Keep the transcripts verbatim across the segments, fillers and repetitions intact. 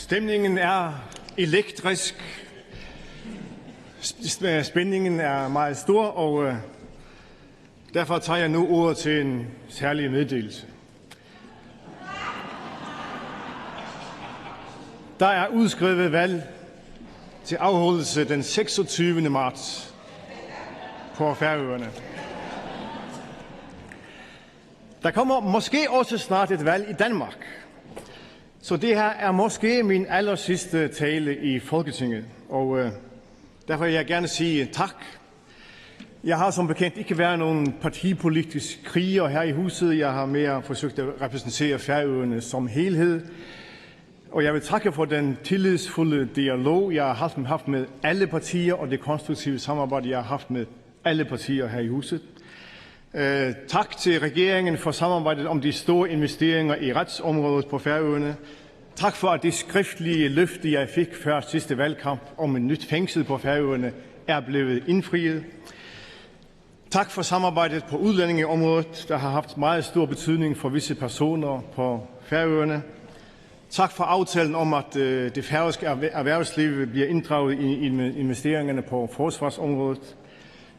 Stemningen er elektrisk. Sp-, sp-, spændingen er meget stor, og øh, derfor tager jeg nu ordet til en særlig meddelelse. Der er udskrevet valg til afholdelse den seksogtyvende marts på Færøerne. Der kommer måske også snart et valg i Danmark. Så det her er måske min allersidste tale i Folketinget, og øh, derfor vil jeg gerne sige tak. Jeg har som bekendt ikke været nogen partipolitisk kriger her i huset. Jeg har mere forsøgt at repræsentere Færøerne som helhed. Og jeg vil takke for den tillidsfulde dialog, jeg har haft, haft med alle partier, og det konstruktive samarbejde, jeg har haft med alle partier her i huset. Øh, tak til regeringen for samarbejdet om de store investeringer i retsområdet på Færøerne. Tak for, at de skriftlige løfter, jeg fik før sidste valgkamp om et nyt fængsel på Færøerne, er blevet indfriet. Tak for samarbejdet på udlændingeområdet, der har haft meget stor betydning for visse personer på Færøerne. Tak for aftalen om, at øh, det færøske erhver-, erhvervsliv bliver inddraget i, i investeringerne på forsvarsområdet.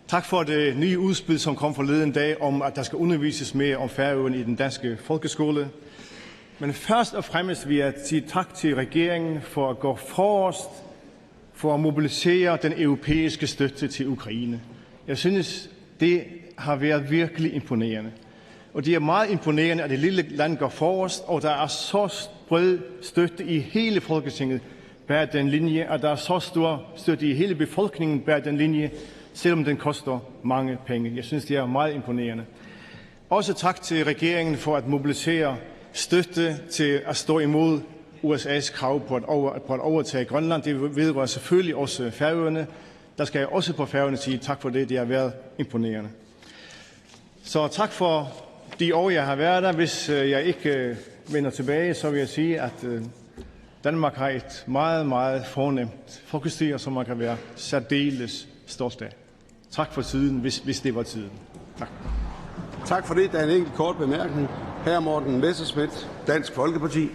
Tak for det nye udspil, som kom forleden dag, om, at der skal undervises mere om Færøerne i den danske folkeskole. Men først og fremmest vil jeg sige tak til regeringen for at gå forrest for at mobilisere den europæiske støtte til Ukraine. Jeg synes, det har været virkelig imponerende. Og det er meget imponerende, at et lille land går forrest, og der er så bred støtte i hele Folketinget bag den linje, at der er så stor støtte i hele befolkningen bag den linje, selvom den koster mange penge. Jeg synes, det er meget imponerende. Også tak til regeringen for at mobilisere støtte til at stå imod U S A's krav på at over-, på at overtage Grønland. Det vedrører selvfølgelig også Færøerne. Der skal jeg også på Færøerne sige tak for det. Det har været imponerende. Så tak for de år, jeg har været der. Hvis øh, jeg ikke øh, vender tilbage, så vil jeg sige, at øh, Danmark har et meget, meget fornemt folkestyre, som man kan være særdeles stolt af. Tak for tiden, hvis, hvis det var tiden. Tak. Tak for det. Der er en enkelt kort bemærkning. Hr. Morten Messerschmidt, Dansk Folkeparti.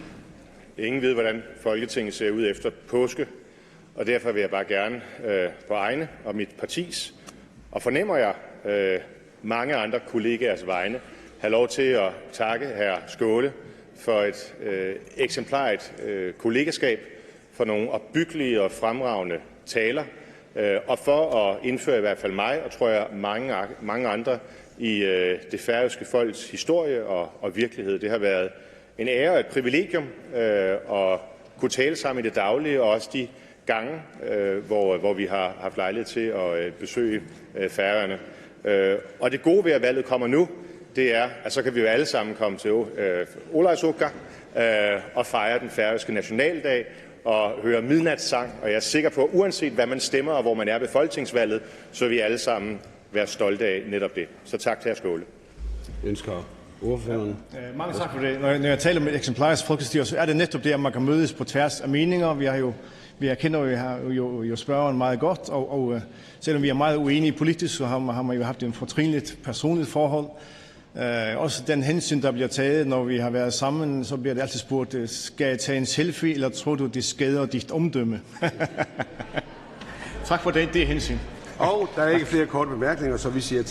Ingen ved, hvordan Folketinget ser ud efter påske, og derfor vil jeg bare gerne øh, på egne og mit partis, og fornemmer jeg øh, mange andre kollegaers vegne, have lov til at takke hr. Skåle for et øh, eksemplarisk øh, kollegaskab, for nogle opbyggelige og fremragende taler, øh, og for at indføre i hvert fald mig, og tror jeg mange, mange andre, i øh, det færøske folks historie og, og virkelighed. Det har været en ære og et privilegium øh, at kunne tale sammen i det daglige, og også de gange, øh, hvor, hvor vi har haft lejlighed til at øh, besøge øh, Færøerne. Øh, og det gode ved, at valget kommer nu, det er, at så kan vi jo alle sammen komme til øh, Ólavsøka øh, og fejre den færøske nationaldag og høre midnatssang. Og jeg er sikker på, at uanset hvad man stemmer og hvor man er ved folketingsvalget, så vil vi alle sammen være stolte af netop det. Så tak til hr. Skåle. Ønsker ordføreren? Øh, mange tak for det. Når jeg, når jeg taler om et eksemplarisk folkestyre, så er det netop det, at man kan mødes på tværs af meninger. Vi har jo, vi erkender jo, vi har jo, jo spørgeren meget godt, og, og øh, selvom vi er meget uenige politisk, så har man, har man jo haft et fortrinligt personligt forhold. Øh, også den hensyn, der bliver taget, når vi har været sammen, så bliver det altid spurgt, øh, skal jeg tage en selfie, eller tror du, det skader dit omdømme? Tak for det, det hensyn. Og der er ikke flere korte bemærkninger, så vi siger tak.